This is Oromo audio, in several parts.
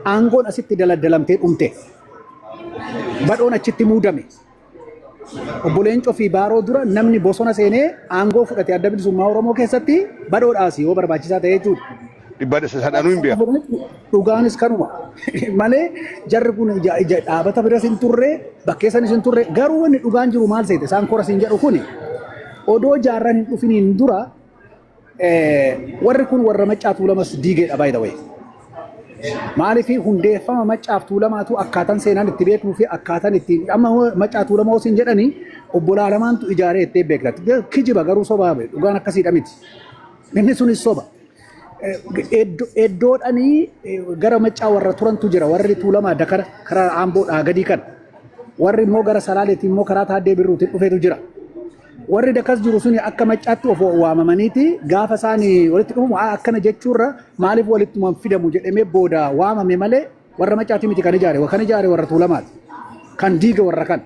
Aangoon asitti daladdalamtee dhumte. Badhoon achitti muudame. Obbo Leencoo fi Baaroo dura namni bosona seenee aangoo fudhate Adda Bilisummaa Oromoo keessatti badhoodhaasi yoo barbaachisaa ta'e jechuudha. Dhibbaa sadhanuu hin beeku. Dhugaanis kanuma malee jarri kun ija ija dhaabata biras hin turre, bakkee sanis hin turre. Garuu wanni dhugaan jiru maal seete, isaan kora siin jedhu kuni odoo jaarran hin dhufiniin dura warri kun warra Maccaa Tuulamas diigeedha, by the way. Maaliif hundeeffama Maccaaf Tuulamaatu akkaataan seenaan itti beeknuu fi akkaataan ittiin amma Maccaa Tuulamaa osoo hin jedhanii obbolaa lamaantu ijaaree ittee beekta. Kijiba garuu, sobaa, dhugaan akkasiidha miti. Inni sunis soba. Iddoodhanii gara Maccaa warra turantu jira, warri Tuulamaa dakara karaa Aamboodhaa gadii kana. Warri immoo gara Salaaleetiin immoo karaa Taaddee Birruutiin dhufeetu jira. Warri dakas jiru suni akka Maccaatti of waamamaniiti gaafa isaan walitti dhufamu akkana jechuurra maaliif walitti fidamu jedhamee booda waamame malee warra Maccaati miti kan ijaare. Kan ijaare warra Tuulamaati. Kan diige warra kan.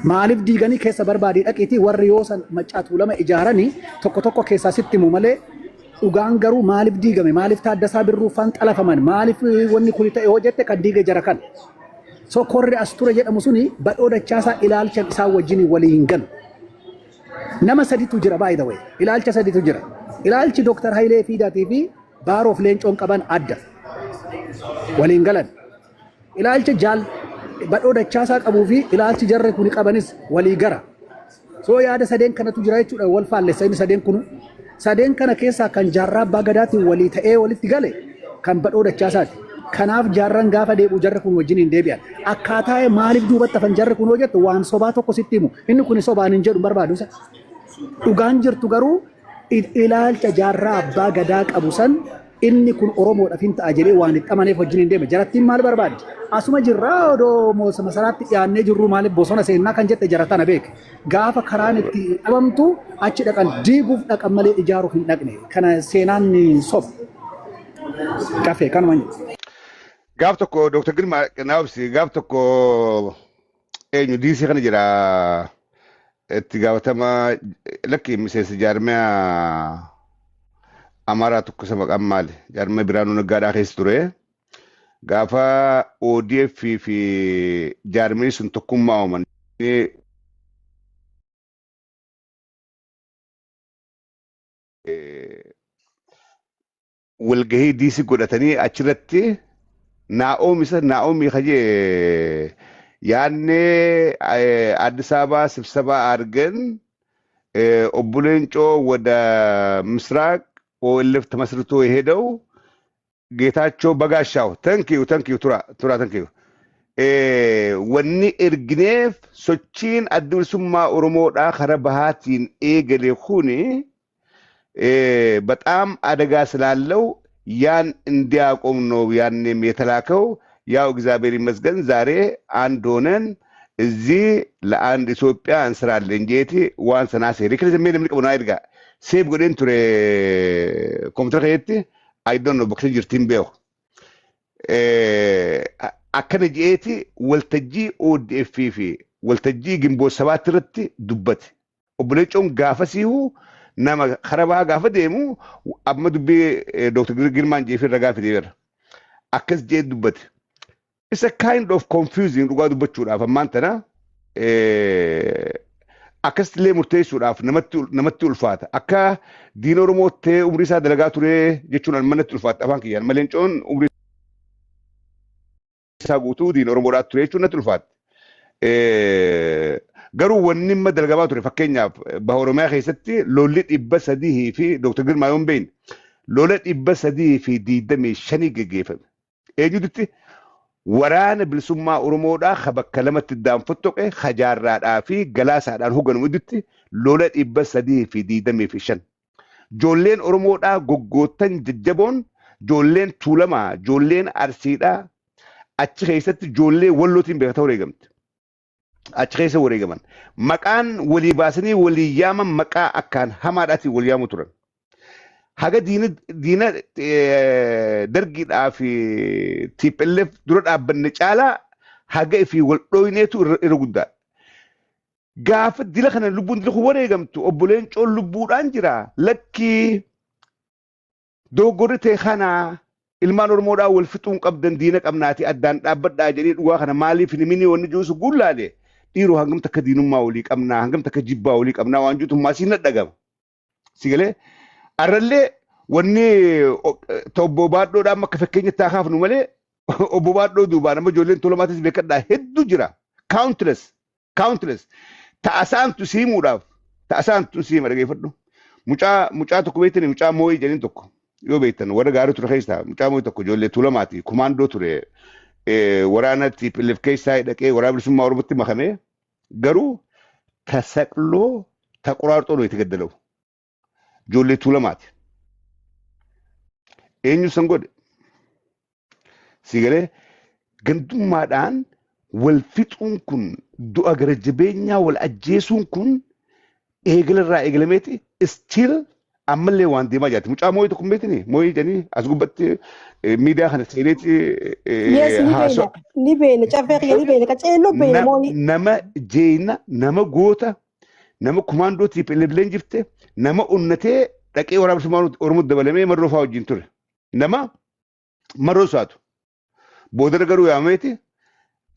Maaliif diiganii keessa barbaadii dhaqiitii warri yoo san Maccaa Tuulama ijaaranii tokko tokko keessaa sitti himu malee, dhugaan garuu maaliif diigame, maaliif Taaddasaa Birruuffaan xalafaman, maaliif wanni kuni ta'e hoo jette, kan diige jara kan. So korri as ture jedhamu suni Badhoo Dachaasaa ilaalcha isaan wajjin walii hin galu. Nama saditu jira, by the way. Ilaalcha saditu jira. Ilaalchi Dr. Hayilee Fiidaatii fi Baaroof Leencoon qaban adda. Waliin galan. Ilaalcha Jaal Badhoo Dachaasaa qabuu fi ilaalchi jarri kuni qabanis walii gara. So yaada sadeen kanatu jira jechuudha, wal faallessa inni sadeen kunu. Sadeen kana keessaa kan Jaarraa Abbaa Gadaatiin walii ta'ee walitti gale kan Badhoo Dachaasaati. Kanaaf jaarran gaafa deebi'u jarri kun wajjin hin deebi'an. Akkaataa maaliif duubatti hafan jarri kun hoo jettu, waan sobaa tokko sitti himu. Inni kun sobaan hin jedhu barbaadu isa. Dhugaan jirtu garuu ilaalcha Jaarraa Abbaa Gadaa qabu san inni kun Oromoodhaaf hin ta'a jedhee waan itti amaneef wajjin hin deeme. Jarattiin maal barbaaddi? Asuma jirraa, odoo masaraatti dhiyaannee jirru maaliif bosona seennaa kan jette jara tana beek. Gaafa karaan itti dhabamtu achi dhaqan, diiguuf dhaqan malee ijaaruuf hin dhaqne. Kana seenaan soba. Kafee kanuma jedhu. Gaaf tokko Dr. Girmaa Naabsi, gaaf tokko eenyu diisii kana jira, itti gaafatama lakki miseensa jaarmiyaa Amaaraa tokko isa maqaan maali, jaarmiyaa Biraanuu Naggaadhaa keessa ture. Gaafa ODF fi jaarmiyni sun tokkummaa uuman walgahii diisii godhatanii achirratti Naa'oom isa Naa'oomii kajee yaannee አዲስ አበባ ስብሰባ አድርገን ኦቦ ሌንጮ ወደ ምስራቅ OLF ተመስርቶ የሄደው ጌታቸው በጋሻው፣ thank you, thank you ቱራ ቱራ, thank you, wanni ergineef sochiin Adda Bilisummaa Oromoodhaa kara bahaatiin eegale kuni በጣም አደጋ ስላለው ያን እንዲያቆም ነው ያኔም የተላከው። ያው እግዚአብሔር ይመስገን ዛሬ አንድ ሆነን እዚህ ለአንድ ኢትዮጵያ እንስራለን jeeti waan sanaa seeree kila mee namni qabu naa ergaa save godheen ture koompitara keetti. I don't know bakka jirti hin beeku. Akkana je'eeti waltajjii ODF fi waltajjii Gimboo Sabaatti irratti dubbate. Obbo Leencoon gaafasiihu nama kara bahaa gaafa deemu amma dubbii Dr. Girmaan jeefii irra gaafa deemeera. Akkas jee dubbate. It's a kind of confusing, dhugaa dubbachuudhaaf ammaan tana akkasitti murteessuudhaaf namatti ulfaata. Akka diina Oromoo ta'ee umrii isaa dalagaa ture jechuun natti ulfaata afaan kiyyaan. Malee Leencoon umrii isaa guutuu diina Oromoodhaa ture jechuun natti ulfaata. Garuu wanni imma dalagamaa ture, fakkeenyaaf baha Oromiyaa keessatti lolli 300 fi Dr. Girmaa yoon beekne lola 325 geggeeffame. Eenyutti? Waraana Bilisummaa Oromoodhaa ka bakka lamatti daanfottoqe Hajaarraadhaa fi Galaasaadhaan hooganamu itti lola 325. Ijoolleen Oromoodhaa goggoottan jajjaboon, ijoolleen Tuulamaa, ijoolleen Arsiidhaa achi keessatti, ijoollee Wallootiin beekata wareegamte. Achi keessa wareegaman. Maqaan walii baasanii walii yaaman maqaa akkaan hamaadhaatiin wal yaamu turan. Haga diina dargiidhaa fi TPLF dura dhaabbanne caalaa haga ifii wal dhooyneetu irra guddaadha. Gaafa dila kana lubbuun dila kun wareegamtu obbo Leencoon lubbuudhaan jira. Lakkii, dogoggorri ta'e kana Ilmaan Oromoodhaa wal fixuun qabdan, diina qabnaati, addaan dhaabbadhaa jedhee dhugaa kana maaliif hin himinii wanni jirusu guullaale dhiiroo hangam takka diinummaa walii qabnaa, hangam takka jibbaa walii qabnaa waan jirutu maasii na dhagama. Si galee arrallee wanni obbo Baadhoodhaan akka fakkeenyatti haa kaafnu malee, obbo Baadhoo duubaan amma ijoolleen Tuulamaatis beekadhaa hedduu jira. Countless, countless. Ta'asaantu siimuudhaaf ta'asaantu siima dhageeffadhu. Mucaa tokko beektani, mucaa Moo'ii jedhanii tokko yoo beektan, warra gaarii ture keessaa mucaa Moo'ii tokko, ijoollee Tuulamaati, kumaandoo ture, waraana TPLF keessaa dhaqee waraana bilisummaa Oromootti makamee, garuu tasaqloo taquraarxoo itti gaddalawu. Ijoollee Tuulamaati. Eenyu san godhe? Si galee gandummaadhaan wal fixuun kun, du'a gara jabeenyaa wal ajjeesuun kun eegalarraa eegalameeti still ammallee waan deemaa jirti. Mucaa Moo'ii tokko beektanii, Moo'ii jedhanii as gubbatti miidiyaa kana seeneeti. Yes, ni beena. Ni beena. Caffee kiyya ni beena. Qaceelloo beena Moo'ii. Nama jeena, nama goota, nama kumaandoo TPLF leenjifte, nama onnatee dhaqee waraana bilisummaa Oromoo dabalamee Marroo fa'aa wajjin ture. Nama Marroo isaatu. Boodara garuu yaamameeti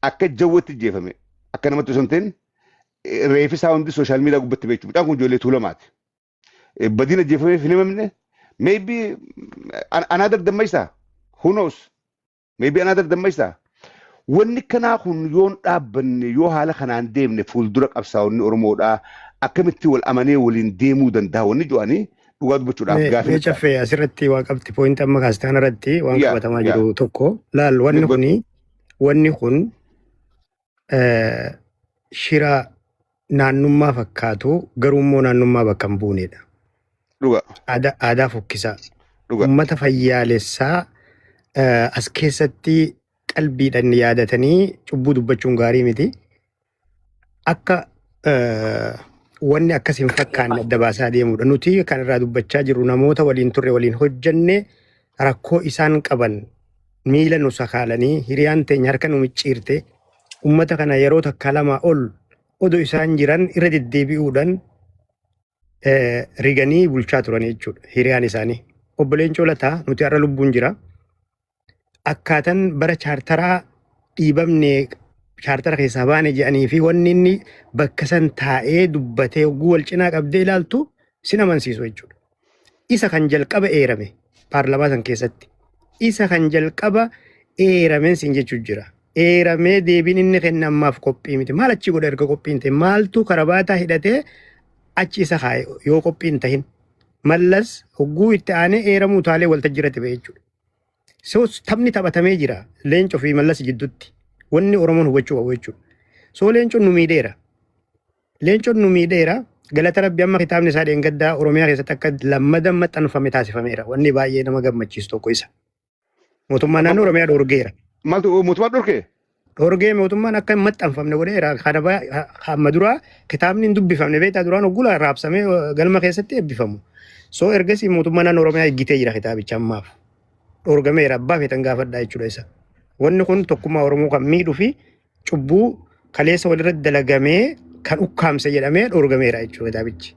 akka jawwatti jeefame. Akka namatti osoo hin ta'in reefi isaa hundi social media gubbatti beeku. Mucaan kun ijoollee Tuulamaati. Badiin ajjeefameef hin himamne. Maybe another Dammaysaa. Who knows? Maybe another Dammaysaa. Wanni kanaa kun yoon dhaabbanne, yoo haala kanaan deemne, fuuldura qabsaa'onni Oromoodhaa akkamitti wal amanee waliin deemuu danda'a wanni jedhanii dhugaa dubbachuudhaaf gaafii. Mee Caffee, asirratti waa qabdi point amma kaastaan irratti waan qabatamaa jiru tokko laal. Wanni kuni, wanni kun shira naannummaa fakkaatu, garuu immoo naannummaa bakka hin buunedha. Aadaa fokkisaa. Uummata fayyaalessaa as keessatti qalbiidhaan yaadatanii cubbuu dubbachuun gaarii miti. Akka wanni akkas hin fakkaanne adda baasaa deemudha. Nuti kan irraa dubbachaa jirru namoota waliin turre, waliin hojjenne, rakkoo isaan qaban miila nu sakaalanii, hiriyaan teenya harka nu micciirte, uummata kana yeroo takka lama ol odoo isaan jiran irra deddeebi'uudhaan riganii bulchaa turan jechuudha hiriyaan isaanii. Obbo Leencoo Lataa nuti har'a lubbuun jira. Akkaataan bara chaartaraa dhiibamne, chaartara keessaa baane jedhanii fi wanni inni bakka san taa'ee dubbatee hogguu wal cinaa qabdee ilaaltu sin amansiisu jechuudha. Isa kan jalqaba eerame paarlamaa san keessatti. Isa kan jalqaba eerameen sin jechuu jira. Eeramee deebiin inni kenne ammaaf qophii miti. Maal achi godha erga qophii hin ta'in? Maaltu karabaataa hidhatee achi isa kaa'e yoo qophii hin ta'in? Mallas hogguu itti aanee eeramuu taalee waltajjii irratti ba'e jechuudha. So taphni taphatamee jira Leencoo fi Mallas jidduutti. Wanni Oromoon hubachuu qabu jechuudha. So Leencoon nu miidheera. Leencoon nu miidheera. Galata Rabbi, amma kitaabni isaa dheengaddaa Oromiyaa keessatti akka lammada maxxanfame taasifameera. Wanni baay'ee nama gammachiisu tokko isa. Mootummaan naannoo Oromiyaa dhorgeera. Maaltu mootummaa dhorkee? Dhorgee, mootummaan akka hin maxxanfamne godheera. Kana hamma duraa kitaabni hin dubbifamne beektaa, duraan hoggula raabsamee galma keessatti eebbifamu. So ergasii mootummaan naannoo Oromiyaa eeggitee jira kitaabicha ammaaf. Dhorgameera, abbaa feetan gaafadhaa jechuudha isa. Wanni kun tokkummaa Oromoo kan miidhuu fi cubbuu kaleessa walirratti dalagamee kan ukkaamse jedhamee dhorgameera jechuudha kitaabichi.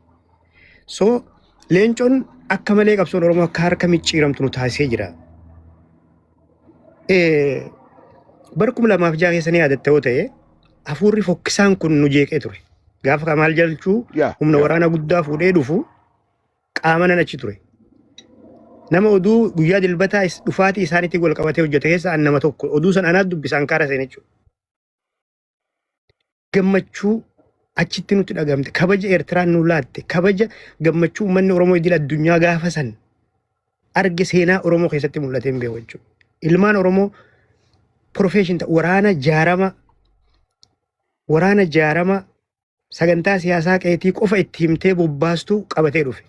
So Leencoon akka malee qabsoon Oromoo akka harka micciiramtu nu taasisee jira. Bara 2006 keessa ni yaadatta yoo ta'e, hafuurri fokkisaan kun nu jeeqee ture. Gaafa Kamaal Galchuu humna waraanaa guddaa fuudhee dhufu qaama nan achi ture. Nama oduu guyyaa Dilbataa dhufaatii isaaniitiin wal qabatee hojjete keessa an nama tokko, oduu san anaat dubbisa Ankaara seene jechuudha. Gammachuu achitti nutti dhagamte, kabaja Eertiraan nu laatte, kabaja gammachuu uummanni Oromoo idil addunyaa gaafa san arge seenaa Oromoo keessatti mul'atee hin beeku jechuudha. Ilmaan Oromoo profession waraana jaarama, waraana jaarama sagantaa siyaasaa qeetii qofa itti himtee bobbaastu qabatee dhufe.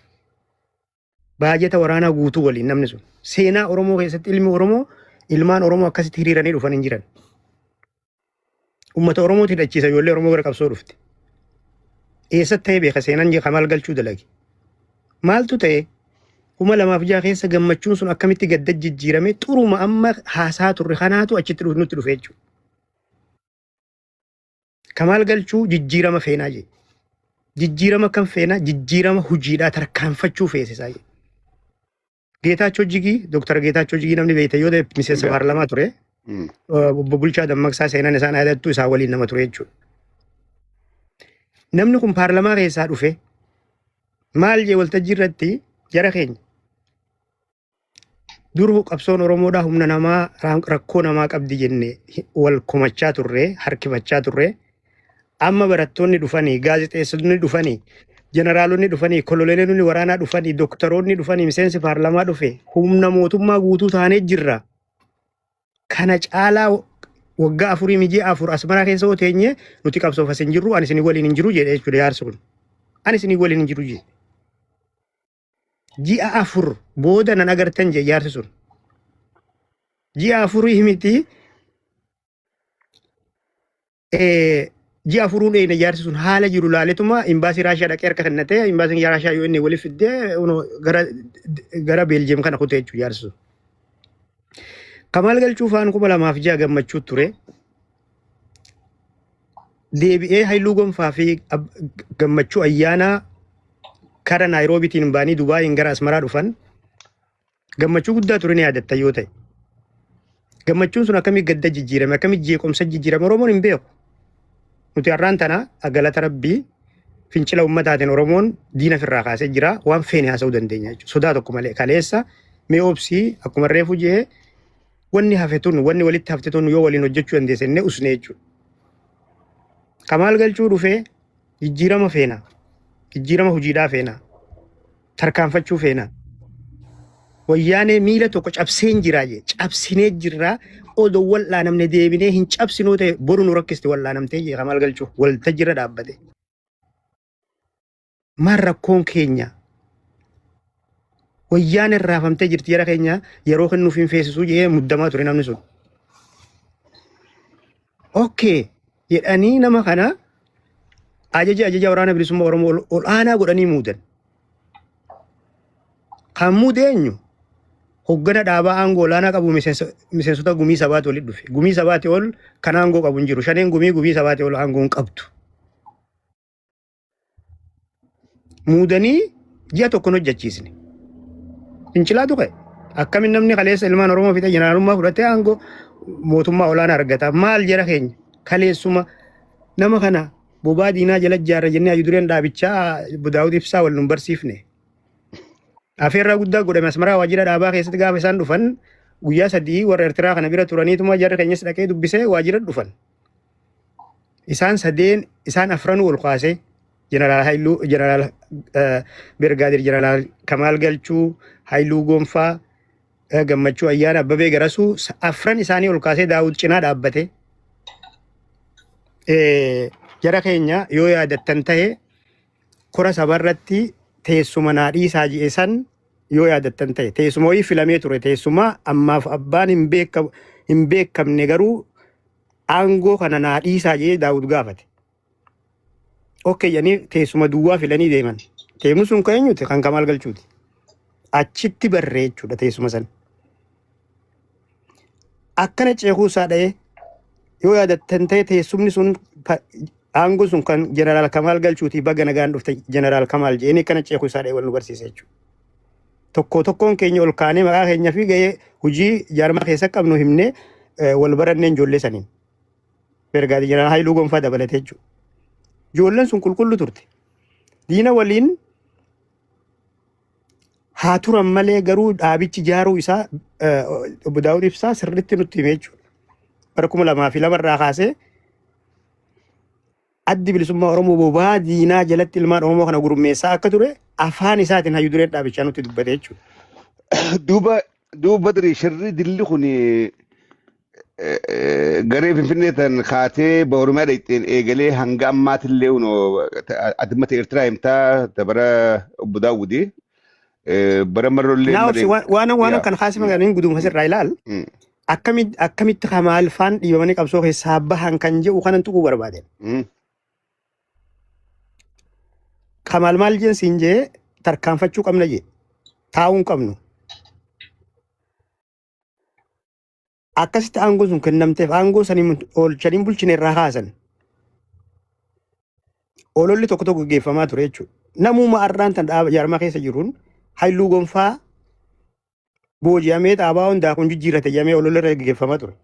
Baajata waraanaa guutuu waliin namni sun. Seenaa Oromoo keessatti ilmi Oromoo, ilmaan Oromoo akkasitti hiriiranii dhufan hin jiran. Uummata Oromooti hidhachiisa, ijoollee Oromoo gara qabsoo dhufte. Eessatti ta'ee beeka seenaan Kamaal Galchuu dalage? Maaltu ta'e? 2006 keessa gammachuun sun akkamitti gadda jijjiirame? Xuruma amma haasaa turre kanaatu achitti nutti dhufe jechuudha. Kamaal Galchuu jijjiirama feenaa jedhe. Jijjiirama kam feenaa? Jijjiirama hojiidhaa tarkaanfachuu feesisaa jedhe. Geetaachoo Jigii, Dooktar Geetaachoo Jigii namni beekte yoo ta'e miseensa paarlaamaa ture. Obbo Bulchaa Dammaqsaa seenaan isaan yaadattu isaa waliin nama ture jechuudha. Namni kun paarlaamaa keessaa dhufe maal jee waltajjii irratti jara keenya dur qabsoon Oromoodhaa humna namaa rakkoo namaa qabdi jenne wal komachaa turre harkifachaa turre amma barattoonni dhufanii gaazexeessonni dhufanii jeneraalonni dhufanii koloneelonni waraanaa dhufanii dooktaroonni dhufanii miseensi paarlaamaa dhufe humna mootummaa guutuu taanee jirra. Kana caalaa waggaa afurii mijii afur Asmaraa keessa yoo teenye nuti qabsoof as hin jirru ani isinii waliin hin jiru jedhe jechuudha jaarsi kun. Ani isinii waliin hin jiru jedhe. Ji'a 4 booda nan agartan jedhe jaarsi sun. Ji'a afurii miti ji'a afuruun eeyna jaarsi sun haala jiru laaletuma imbaasii Raashiyaa dhaqee harka kennatee imbaasiin Raashiyaa yoo inni waliif fiddee gara gara Beeljeem kana kutee jechuudha jaarsi sun. Kamaal Galchuu faan 2006 gammachuu ture. Deebi'ee Haayiluu Gonfaa fi Gammachuu Ayyaanaa kara Naayiroobiitiin ba'anii Dubaayiin gara Asmaraa dhufan. Gammachuu guddaa ture ni yaadatta yoo ta'e. Gammachuun sun akkamitti gadda jijjiirame, akkamitti jeequmsa jijjiirame Oromoon hin beeku. Nuti har'aan tana galata Rabbii fincila ummataatiin Oromoon diina ofirraa kaasee jira waan feene haasa'uu dandeenya jechuudha. Sodaa tokko malee kaleessa mee obsii akkuma reefu jee wanni hafe tun wanni walitti hafte tun yoo waliin hojjechuu dandeesse inni usne jechuudha. Kamaal Galchuu dhufee jijjiirama feena. Jijjiirama hojiidhaa feena. Tarkaanfachuu feena. Wayyaanee miila tokko cabseen jiraa jee cabsinee jirraa odoo wal'aanamne deebinee hin cabsinuu ta'e boru nu rakkisti wal'aanamtee jee Kamaal Galchuu waltajjiirra dhaabbate. Maal rakkoon keenya? Wayyaan irraafamtee jirti jara keenya yeroo kennuuf hin feesisuu jedhee muddamaa ture namni sun. Okay jedhanii nama kana ajaja ajaja waraana bilisummaa Oromoo ol aanaa godhanii muudan. Kan muude eenyu? Hoggana dhaabaa aangoo olaanaa qabu miseensota gumii sabaati walitti dhufe. Gumii sabaati ol kan aangoo qabu hin jiru. Shaneen gumii gumii sabaati ol aangoo hin qabdu. Muudanii ji'a tokko hin hojjechiisne. Fincilaatu ka'e. Akkamiin namni kaleessa ilmaan Oromoo fixe jeneraalummaa fudhatee aangoo mootummaa olaanaa argata. Maal jara keenya kaleessuma nama kana bobaa diinaa jala ijaarra jennee hayyu dureen dhaabichaa Obbo Daawud Ibsaa wal nun barsiifne. Afeerraa guddaa godhame Asmaraa waajjira dhaabaa keessatti gaafa isaan dhufan guyyaa 3 warra Eertiraa kana bira turaniituma jarri keenyas dhaqee dubbisee waajjira dhufan. Isaan sadeen isaan afranuu ol kaasee Jeneraal Haayiluu Jeneraal Birgaadir Jeneraal Kamaal Galchuu Haayiluu Gonfaa Gammachuu Ayyaana Abbabee Garasuu afran isaanii ol kaasee Daawud cinaa dhaabbate. Jara keenya yoo yaadattan ta'e kora sabarratti teessuma naa dhiisaa ji'e san yoo yaadattan ta'e teessuma wayii filamee ture teessuma ammaaf abbaan hin beekamne garuu aangoo kana naa dhiisaa jedhee Daawud gaafate. Okkee jedhanii teessuma duwwaa filanii deeman. Teessumni sun kan eenyuti? Kan Kamaal Galchuuti. Achitti barree jechuudha teessuma sana. Akkana ceekuu isaa dha'ee yoo yaadattan ta'e teessumni sun aangoon sun kan Jeneraal Kamaal Galchuuti baga nagaan dhufte Jeneraal Kamaal jedhanii akkana ceekuu isaa dha'ee wal nu barsiise jechuudha. Tokko tokkoon keenya ol kaanee maqaa keenya fi gahee hojii jaarmaa keessa qabnu himnee wal baranneen ijoollee saniin. Bergaadi Jeneraal Haayiluu Gonfaa dabalatee jechuudha. Ijoolleen sun qulqullu turte. Diina waliin haa turan malee garuu dhaabichi ijaaruu isaa obbo Daawud Ibsaa sirriitti nutti hime jechuudha. Bara 2002 irraa kaasee Addi Bilisummaa Oromoo bobaa diinaa jalatti ilmaan Oromoo kana gurmeessaa akka ture afaan isaatiin hayyu dureen dhaabichaa nutti dubbate jechuudha. Duuba duuba Badri shirri dilli kun garee Finfinnee tan kaatee ba Oromiyaa dhaqxeen eegalee hanga ammaatillee unoo adimmata Eertiraa himtaa bara obbo Daawudii bara marrollee Naa obsi maree waan waan yaa. kan kaasifame kan hin guduunfa sirraa ilaal. Akkamitti kamaal faan dhiibamanii qabsoo keessaa bahan kan jedhu kanan tuquu barbaade. Kamaal maal jeen siin jee tarkaanfachuu qabna jee taa'uu hin qabnu. Akkasitti aangoon sun kennamteef aangoo sanii oolchanii bulchine irraa kaasan. Ololli tokko tokko gaggeeffamaa ture jechuudha. Namuma arraan tan dhaaba jaarmaa keessa jiruun Haayiluu Gonfaa Booji'amee xaabaa daakuun jijjiirate jedhamee olola irra gaggeeffamaa ture.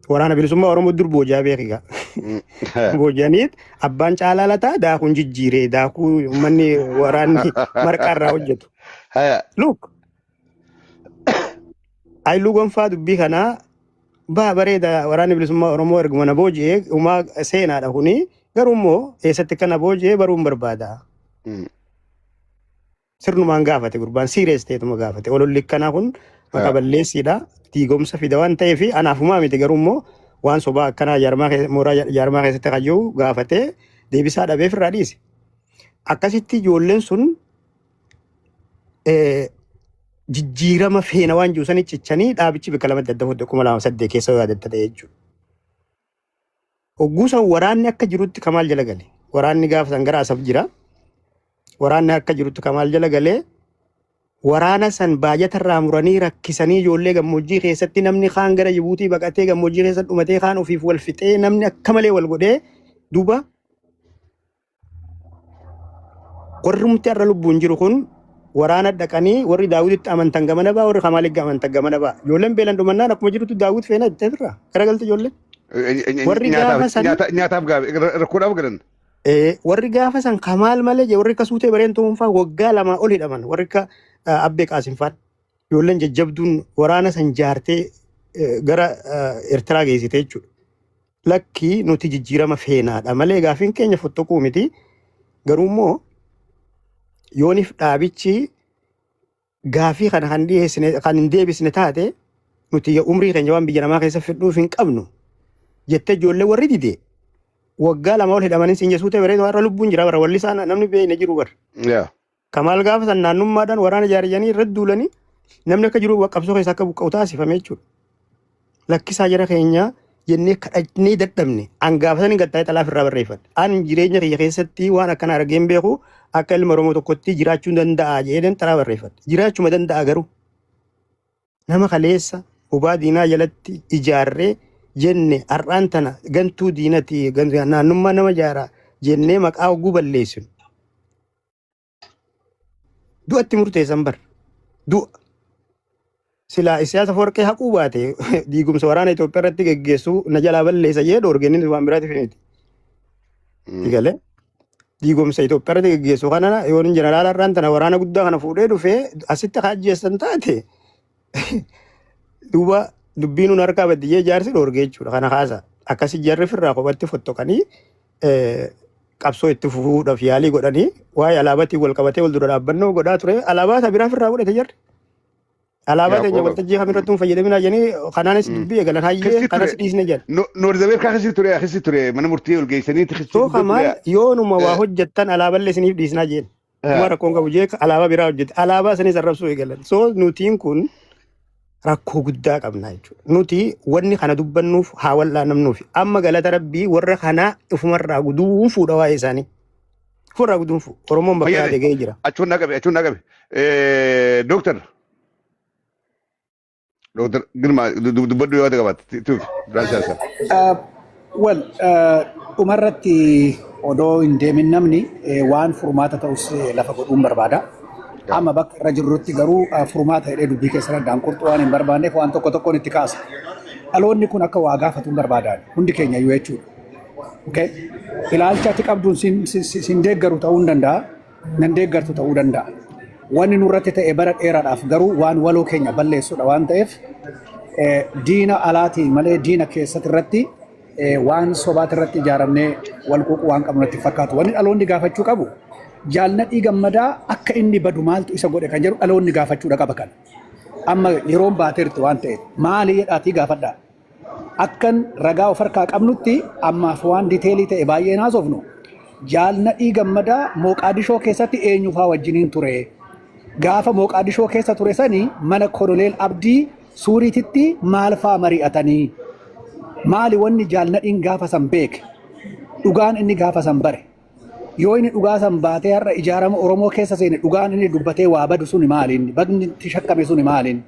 Waraana Bilisummaa Oromoo dur booji'aa beekigaa. Booji'aniit abbaan Caalaa Lataa daakuun jijjiiree daakuu uummanni waraanni marqaa irraa hojjetu. Haya. Look, Haayiluu Gonfaa dubbii kanaa baa bareeda. Waraanni Bilisummaa Oromoo erguma na booji'ee uumaa seenaadha kuni, garuu immoo eessatti akka na booji'ee baruun barbaada. Sirnumaan gaafate gurbaan, serious ta'etuma gaafate. Ololli akkanaa kun maqaa balleessiidha. Diigomsa fida waan ta'eef anaafumaa miti, garuu immoo waan sobaa akkanaa jaarmaa mooraa jaarmaa keessatti kayyuu gaafatee deebisaa dhabeef irraa dhiise. Akkasitti ijoolleen sun jijjiirama feena waan jiru sanii cichanii dhaabichi bakka lamatti adda fudhe 2008 keessa yaadatta ta'e jechuudha. Hogguu san waraanni akka jirutti Kamaal jala gale. Waraanni gaafa san gara Asab jira. Waraanni akka jirutti Kamaal jala galee waraana san baajata irraa muranii rakkisanii ijoollee gammoojjii keessatti namni kaan gara Jibuutii baqatee gammoojjii keessa dhumatee, kaan ofiif wal fixee, namni akka malee wal godhee. Duuba warrumti har'a lubbuun jiru kun waraana dhaqanii, warri Daawititti amantan gamana ba'a, warri Kamaalitti amantan gamana ba'a. Ijoolleen beelan dhumannaan akkuma jirutti Daawit feena jettee firra garagalte ijoolleen. Warri gaafa san Nyaataaf gaafe rakkoodhaaf galan. Warri gaafa san Kamaal malee je warri akka Suutee Bareentuu fa'aa waggaa 2 ol hidhaman, warri akka Abbee Qaasim fa'aa, ijoolleen jajjabduun waraana san jaartee gara Eertiraa geessite jechuudha. Lakki, nuti jijjiirama feenaadha malee gaafiin keenya fottoquu miti. Garuu immoo yooniif dhaabichi gaafii kana kan dhiyeessine kan hin deebisne taate, nuti umrii keenya waan biyya namaa keessa fidhuuf hin qabnu jettee ijoollee warri dide waggaa 2 ol hidhamanii siin jesuutee bareedu har'a lubbuun jira bara walli isaan namni beekne jiru bara. Kamaal gaafa san naannummaadhaan waraana ijaaranii irratti duulanii namni akka jiru qabsoo keessa akka buqqa'u taasifame jechuudha. Lakkisaa jara keenya jennee kadhannee dadhabne. An gaafa san gattaa'ee xalaaf irraa barreeffadhe. An jireenya kiyya keessatti waan akkana argee hin beeku, akka ilma Oromoo tokkotti jiraachuu danda'a jedheen xalaa barreeffadhe. Jiraachuma danda'a, garuu nama kaleessa hubaa diinaa jalatti ijaarree jenne har'aan tana gantuu diinati naannummaa nama ijaaraa jennee maqaa oguu balleessinu. Du'atti murteessan bar. Du'a. Silaa Isaayyaas Afawarqee haquu baate diigumsa waraana Itoophiyaa irratti geggeessuu na jalaa balleessa jee dhoorge, inni waan biraatiif miti. Galee diigumsa Itoophiyaa irratti geggeessu kana yoo inni jeneraala irraan tana waraana guddaa kana fuudhee dhufee asitti haa ajjeessan taate, duuba dubbiin nun harkaa baddiyyee jaarsi dhoorge jechuudha. Kana kaasa akkasi jarri firraa kophatti fottoqanii qabsoo itti fufuudhaaf yaalii godhanii waa'ee alaabaatiin wal qabatee wal dura dhaabbannoo godhaa ture. Alaabaa isa biraa firraa godhate jarri. Alaabaa Yaa teenya qooqa. waltajjii kamirrattuu hin fayyadaminaa jedhanii kanaanis dubbii eegalan hayyee Kissi kanas ture. dhiisne jedhan. North Ameerikaa kissi ture mana murtii ol geessaniiti kissi Soo guddoo ture. Kamaal yoonuma waa hojjettan alaaballee isiniif dhiisnaa jeen. Kuma rakkoon qabu jee alaabaa biraa hojjete. Alaabaa sanis arrabsuu eegalan. So nutiin kun rakkoo guddaa qabna jechuudha. Nuti wanni kana dubbannuuf haa wal'aanamnuuf. Amma galata Rabbii warra kanaa ufumarraa guduunfuudha waa'ee isaanii. Ufumarraa guduunfu. Oromoon bakka Fayyade. yaade ga'ee jira. Achuun naa qabe, achuun naa qabe. Dooktar. Dooktar Girmaa, dubbadhu yoo qabaatte tuuf duraan siyaasa. Well, dhumarratti odoo hin deemin namni waan furmaata ta'us lafa godhuun barbaada. Amma bakka irra jirrutti garuu furmaata jedhee dubbii keessan addaan qurxuu waan hin barbaanneef waan tokko tokkoon itti kaasa. Dhaloonni kun akka waa gaafatu hin barbaadan hundi keenya iyyuu jechuudha. Okay? Ilaalcha ati qabduun sin deeggaru ta'uu hin danda'a, nan deeggartu ta'uu danda'a. Wanni nurratti ta'e bara dheeraadhaaf garuu waan waloo keenya balleessudha waan ta'eef diina alaatii malee diina keessatti irratti waan sobaati irratti ijaaramnee wal quuquu waan qabnu natti fakkaatu. Wanni dhaloonni gaafachuu qabu, Jaal Nadhii Gammadaa akka inni badu maaltu isa godhe kan jedhu dhaloonni gaafachuudha qaba kana. Amma yeroon baateerti waan ta'eef maali jedhaatii gaafadhaa. Akkan ragaa of harkaa qabnutti ammaaf waan detail ta'e baay'een haasofnu. Jaal Nadhii Gammadaa Mooqaadishoo keessatti eenyufaa wajjiniin ture? Gaafa Mooqaadishoo keessa ture sani mana Koloneel Abdii Suuriititti maal faa mari'atanii? Maali wanni Jaal Nadhiin gaafa san beeke? Dhugaan inni gaafa san bare? Yoo inni dhugaa san baatee har'a ijaarama Oromoo keessa seene, dhugaan inni dubbatee waa badu suni maali inni? Badni itti shakkame suni maali inni?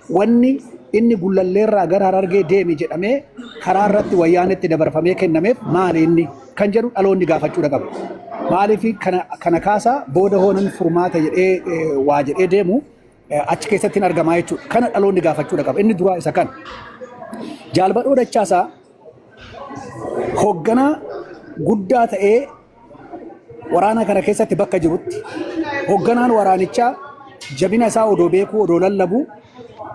Wanni inni Gullalleerraa gara Harargee deemi jedhamee karaa irratti Wayyaanetti dabarfamee kennameef maali inni? Kan jedhu dhaloonni gaafachuudha qaba. Maaliif kana kaasaa booda hoonan furmaata jedhee waa jedhee deemu. Achi keessatti hin argamaa jechuudha. Kana dhaloonni gaafachuudha qaba. Inni duraa isa kana. Jaal Badhoo Dachaasaa hoogganaa guddaa ta'ee waraana kana keessatti bakka jirutti hoogganaan waraanichaa jabina isaa odoo beekuu, odoo lallabu,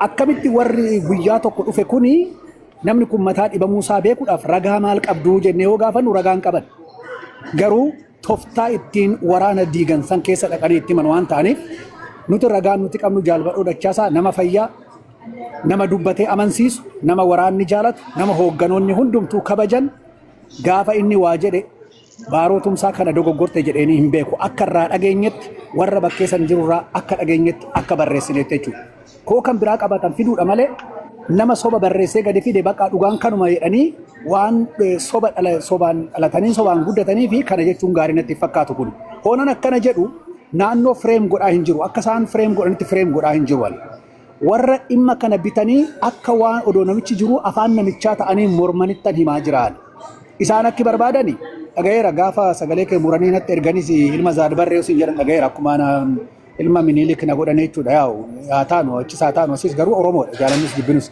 akkamitti warri guyyaa tokko dhufe kuni namni kun mataa dhibamuu isaa beekuudhaaf ragaa maal qabduu jennee yoo gaafannu ragaa hin qaban. Garuu toftaa ittiin waraana diigan san keessa dhaqanii itti himan waan ta'aniif, nuti ragaan nuti qabnu Jaal Badhoo Dachaasaa nama fayyaa, nama dubbatee amansiisu, nama waraanni jaalatu, nama hoogganoonni hundumtuu kabajan, gaafa inni waa jedhe Baaroo Tumsaa kana dogoggorte jedheenii hin beeku. Akka irraa dhageenyetti, warra bakkee san jirurraa akka dhageenyetti, akka barreessinetti jechuudha. Koo kan biraa qabatan fiduudha malee, nama soba barreessee gadi fide bakka dhugaan kanuma jedhanii waan soba dhala, sobaan dhalatanii sobaan guddatanii fi kana jechuun gaarii natti hin fakkaatu kun. Hoonan akkana jedhu naannoo frame godhaa hin jiru. Akka isaan frame godhanitti frame godhaa hin jiru ani. Warra dhimma kana bitanii akka waan odoo namichi jiruu afaan namichaa ta'anii mormanittan himaa jiraan. Isaan akki barbaadani dhagayeera, gaafa sagalee kee muranii natti erganis ilma Zaadbarree osoo jedhan dhagayeera, akkuma ilma Minilik na godhan jechuudha. Yaa'u haa taanu achis haa taanu asis, garuu Oromoodha jaalannis jibbinus.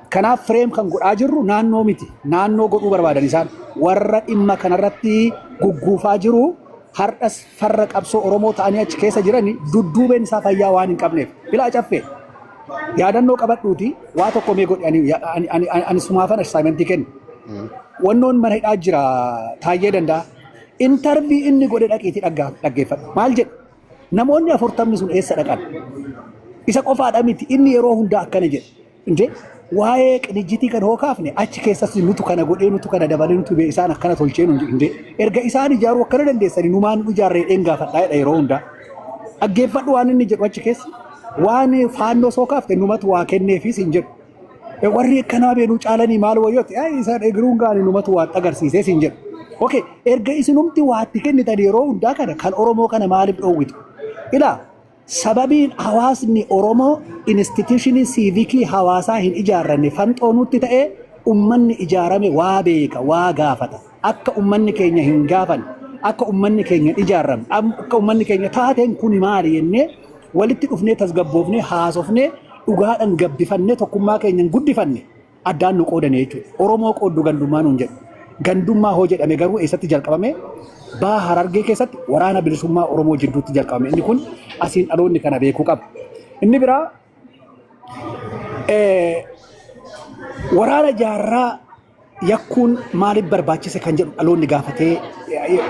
Kanaaf frame kan godhaa jirru naannoo miti. Naannoo godhuu barbaadan isaan warra dhimma kanarratti gugguufaa jiru, har'as farra qabsoo Oromoo ta'anii achi keessa jiran, dudduubeen isaa fayyaa waan hin qabneef. Bilaa caffee yaadannoo qabadhuuti waa tokko mee godhi, ani sumaafan assignmentii kennu. Wannoon mana hidhaa jira Taayyee Danda'a. Interview inni godhe dhaqiitii dhaggeeffadhu. Maal jedhe? Namoonni 40n sun eessa dhaqan? Isa qofaadha miti, inni yeroo hundaa akkana jedhe. Injee waa'ee qinijjitii kan hoo kaafne achi keessas nutu kana godhee, nutu kana dabalee, nutu isaan akkana tolchee nu jedhe. Erga isaan ijaaruu akkana dandeessanii numaan nu ijaarree dheen gaafadhaa jedha yeroo hundaa. Dhaggeeffadhu waan inni jedhu achi keessa. Waan faannoo soo kaafte numatu waa kenneefis hin jedhu. Warri akkanaa beenuu caalanii maal wayyooti? Ay, isaan egiruun gaanii numatu waa agarsiisee siin jedhu. Okay, erga isinumti waa itti kennitan yeroo hundaa kana kan Oromoo kana maaliif dhoowwitu? Ilaa, sababiin hawaasni Oromoo institutionii civic hawaasaa hin ijaarranne fanxoonutti ta'ee, ummanni ijaarame waa beeka, waa gaafata. Akka ummanni keenya hin gaafanne, akka ummanni keenya hin ijaarramne, akka ummanni keenya taateen kuni maali jennee walitti dhufnee tasgabboofnee haasofnee dhugaadhaan gabbifannee tokkummaa keenya hin guddifanne, addaan nu qoodane jechuudha. Oromoo qooddu gandummaa nuun jedhu. Gandummaa hoo jedhame garuu eessatti jalqabame? Baha Harargee keessatti Waraana Bilisummaa Oromoo jidduutti jalqabame. Inni kun asiin dhaloonni kana beekuu qaba. Inni biraa waraana Jaarraa yakkuun maaliif barbaachise kan jedhu dhaloonni gaafatee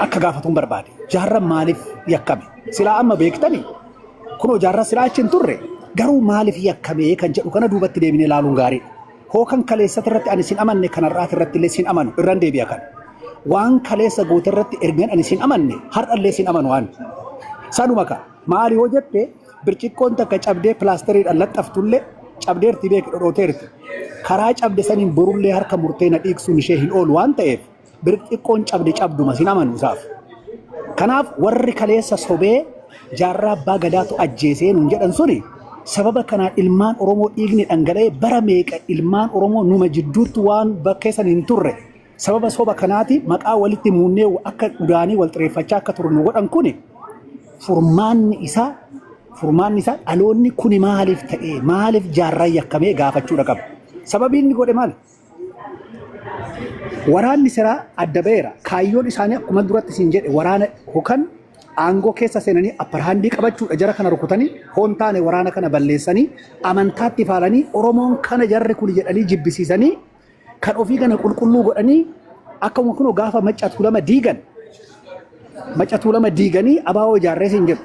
akka gaafatuun barbaade. Jaarraan maaliif yakkame? Silaa amma beektanii kunoo Jaarraa silaa achi hin turre, garuu maaliif yakkame kan jedhu kana duubatti deebinee ilaaluun gaariidha. Hoo kan kaleessati irratti ani sin amanne, kan har'aati irratti illee sin amanu, irran deebi'a kan. Waan kaleessa goote irratti ergan ani sin amanne, har'a illee sin amanu ani. Sanuma ka maali hoo jette, birciqqoon takka cabdee pilaasteriidhaan laxxaftullee cabdeerti beeki, dhodhooteerti. Karaa cabde saniin borullee harka murtee na dhiigsuun ishee hin oolu waan ta'eef, birciqqoon cabde cabduma, sin amanu isaaf. Kanaaf warri kaleessa sobee Jaarraa Abbaa Gadaatu ajjeesee nuun jedhan suni, sababa kanaan ilmaan Oromoo dhiigni dhangala'ee bara meeqa, ilmaan Oromoo numa jidduutti waan bakkee san hin turre sababa soba kanaati maqaa walitti muunnee akka udaanii wal xireeffachaa akka turre nu godhan. Kuni furmaanni isaa dhaloonni kuni maaliif ta'ee, maaliif Jaarraa yakkamee gaafachuudha qaba. Sababiin inni godhe maali? Waraanni siraa adda ba'eera. Kaayyoon isaanii akkuma duratti siin jedhe waraana hokan aangoo keessa seenanii upper handii qabachuudha, jara kana rukutanii hoon taane waraana kana balleessanii amantaatti faalanii Oromoon kana jarri kun jedhanii jibbisiisanii kan ofii kana qulqulluu godhanii, akkuma kunoo gaafa Macca Tuulama diigan, Macca Tuulama diiganii abaa'oo ijaarree siin jedhu.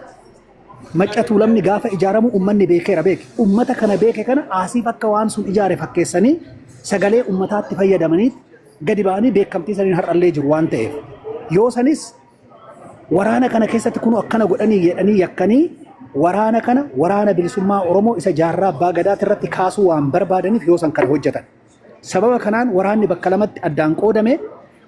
Macca Tuulamni gaafa ijaaramu uummanni beekeera beeke. Uummata kana beeke kana asiif akka waan sun ijaare fakkeessanii sagalee uummataatti fayyadamanii gadi ba'anii beekamtii saniin har'allee jiru waan ta'eef. Yoo sanis waraana kana keessatti kun akkana godhanii jedhanii yakkanii waraana kana Waraana Bilisummaa Oromoo isa Jaarraa Abbaa Gadaati irratti kaasuu waan barbaadaniif yoo san kana hojjetan. Sababa kanaan waraanni bakka lamatti addaan qoodame.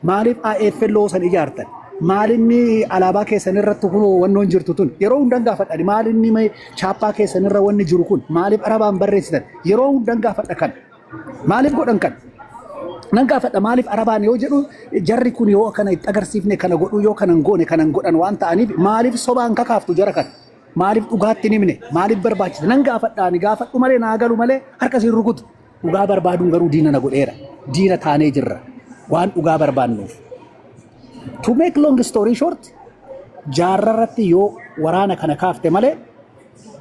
Maaliif AFLO san ijaartan? Maalinni alaabaa keessan irratti kun wannoon jirtu tun? Yeroo hundan gaafadha. Maalinni chaappaa keessan irra wanni jiru kun? Maaliif Arabaan barreessitan? Yeroo hundan gaafadha kan. Maaliif godhan kan? Nan gaafadha, maaliif Arabaan yoo jedhu, jarri kun yoo kana itti agarsiifne kana godhu, yoo kana hin goone kana hin godhan waan ta'aniif, maaliif sobaan kakaaftu jara kana? Maaliif dhugaatti hin himne? Maaliif barbaachise? Nan gaafadha ani gaafadhu malee naa galu malee harka siin rukutu. Dhugaa barbaaduun garuu diina na godheera. Diina taanee jirra. Waan dhugaa barbaannuuf. To make long story short, Jaarraa irratti yoo waraana kana kaafte malee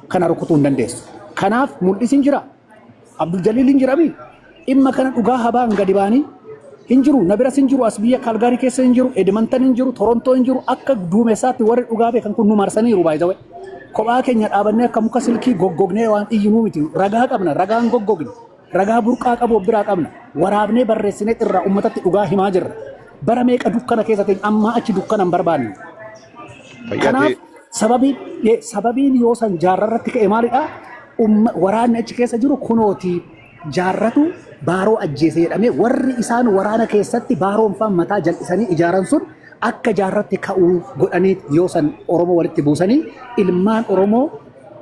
kana rukutuu hin dandeessu. Kanaaf mul'is hin jira. Abdul Jaliil hin jirami. Dhimma kana dhugaa habaan gadi baanii hin jiru. Na biras hin jiru. As biyya Kaalgaarii keessa hin jiru. Edmonton hin jiru. Torontoo hin jiru. Akka duumessaatti warri dhugaa beekan kun nu marsaniiru baay'ee. Kophaa keenya dhaabannee akka muka silkii goggognee waan iyyinuu miti. Ragaa qabna. Ragaan goggogne. Ragaa burqaa qabu of biraa qabna. Waraabnee barreessinee irraa uummatatti dhugaa himaa jirra. Bara meeqa dukkana keessa ta'e ammaa achi dukkana hin barbaanne. Fayyaa Kanaaf ta'e. sababiin yoo san Jaarraa irratti ka'e maalidha? Waraanni achi keessa jiru kunooti Jaarratu Baaroo ajjeese jedhamee warri isaan waraana keessatti Baaroon faan mataa jal'isanii ijaaran sun akka Jaarratti ka'uu godhanii yoo san Oromoo walitti buusanii ilmaan Oromoo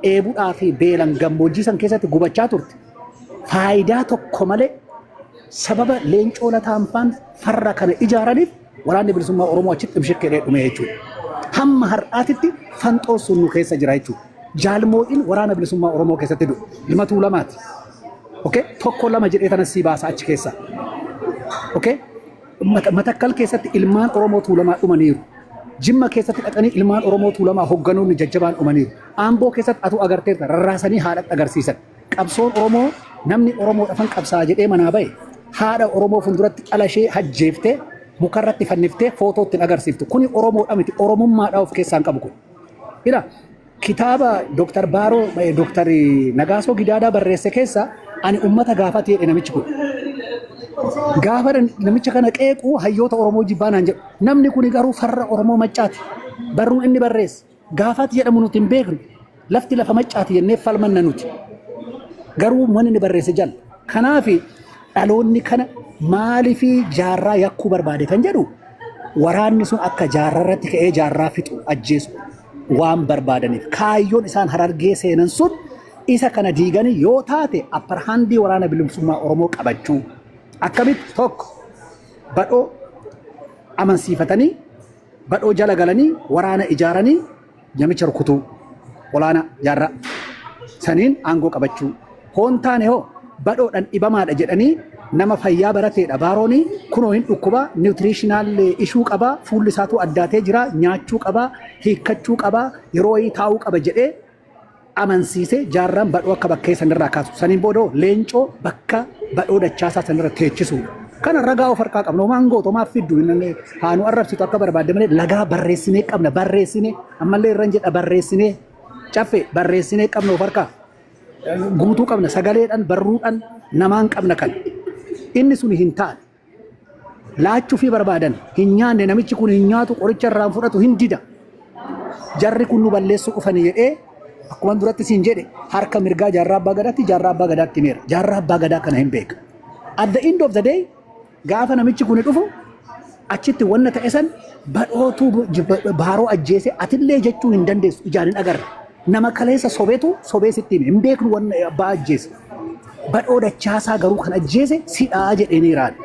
dheebudhaa fi beelan gammoojjii san keessatti gubachaa turte. Faayidaa tokko malee sababa Leencoo Lataan faan farra kana ijaaraniif waraanni bilisummaa Oromoo achitti imshikkeedhee dhume jechuudha. Hamma har'aatitti fanxoon sun nu keessa jira jechuudha. Jaalmoo'iin waraana bilisummaa Oromoo keessatti du'e. Ilma Tuulamaati. Okay? Tokko lama jedhee tanas sii baasa achi keessa. Okay? Matakkal keessatti ilmaan Oromoo Tuulamaa dhumaniiru. Jimma keessatti dhaqanii ilmaan Oromoo Tuulamaa hogganoonni jajjabaan dhumaniiru. Amboo keessatti atuu agarteerta rarraasanii haadhatti agarsiisan. Qabsoon Oromoo namni Oromoo dhafan qabsaa jedhee manaa bahe haadha Oromoo fuulduratti dhala ishee hajjeeftee mukarratti fanniftee footoo ittiin agarsiiftu. Kuni Oromoodha miti, Oromummaadha of keessaan qabu kun. Ila kitaaba Dr. Baaroo Dr. Nagaasoo Gidaadaa barreesse keessa ani ummata gaafate jedhe namichi kun. Gaafa namicha kana qeequ hayyoota Oromoo jibbaa naan jedhu. Namni kun garuu farra Oromoo Maccaati. Barruun inni barreesse. Gaafaati jedhamu nuti hin beeknu. Lafti lafa Maccaati jennee falmanna nuti. Garuu wanni inni barreesse jala. Kanaaf dhaloonni kana maaliif Jaarraa yakkuu barbaade kan jedhu waraanni sun akka Jaarraa irratti ka'ee Jaarraa fixu ajjeesu waan barbaadaniif. Kaayyoon isaan Harargee seenan sun isa kana diiganii yoo taate upper handii waraana bilisummaa Oromoo qabachuu. Akkamitti? Tokko, Badhoo amansiifatanii Badhoo jala galanii waraana ijaaranii namicha rukutuu olaanaa Jaarraa saniin aangoo qabachuu. Hoon taane hoo Badhoodhaan dhibamaadha jedhanii nama fayyaa barateedha Baaroonii kunoo hin dhukkubaa, nutritional issue qabaa, fuulli isaatu addaatee jira, nyaachuu qabaa, hiikkachuu qabaa, yeroo wayii taa'uu qaba jedhee amansiisee Jaarraan Badhoo akka bakkee sanirraa kaasu. Saniin booda Leencoo bakka Badhoo Dachaasaa sanirra teechisuudha. Kana ragaa of harkaa qabna. Homaan gootu homaaf fiddu haa nu arrabsitu akka barbaadde malee lagaa barreessinee qabna, barreessinee ammallee irran jedha, barreessinee Caffe barreessinee qabna, of harkaa guutuu qabna, sagaleedhaan barruudhaan namaan qabna. Kan inni sun hin taane laachuu fi barbaadan hin nyaanne, namichi kun hin nyaatu, qoricha irraan fudhatu, hin dida, jarri kun nu balleessuu dhufanii jedhee akkuma duratti siin jedhe harka mirgaa Jaarraa Abbaa Gadaatti, Jaarraa Abbaa Gadaatti himeera. Jaarraa Abbaa Gadaa kana hin beeka. At the end of the day gaafa namichi kun dhufu achitti wanna ta'e san Badhootu Baaroo ajjeese atillee jechuu hin dandeessu, ijaan hin agarre. Nama kaleessa sobeetu sobee sitti hime, hin beeknu wanna abbaa ajjeese. Badhoo Dachaasaa garuu kan ajjeese sidhaa jedheenii raane.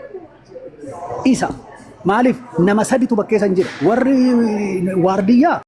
Isa maaliif nama saditu bakkee san jira, warri waardiyyaa.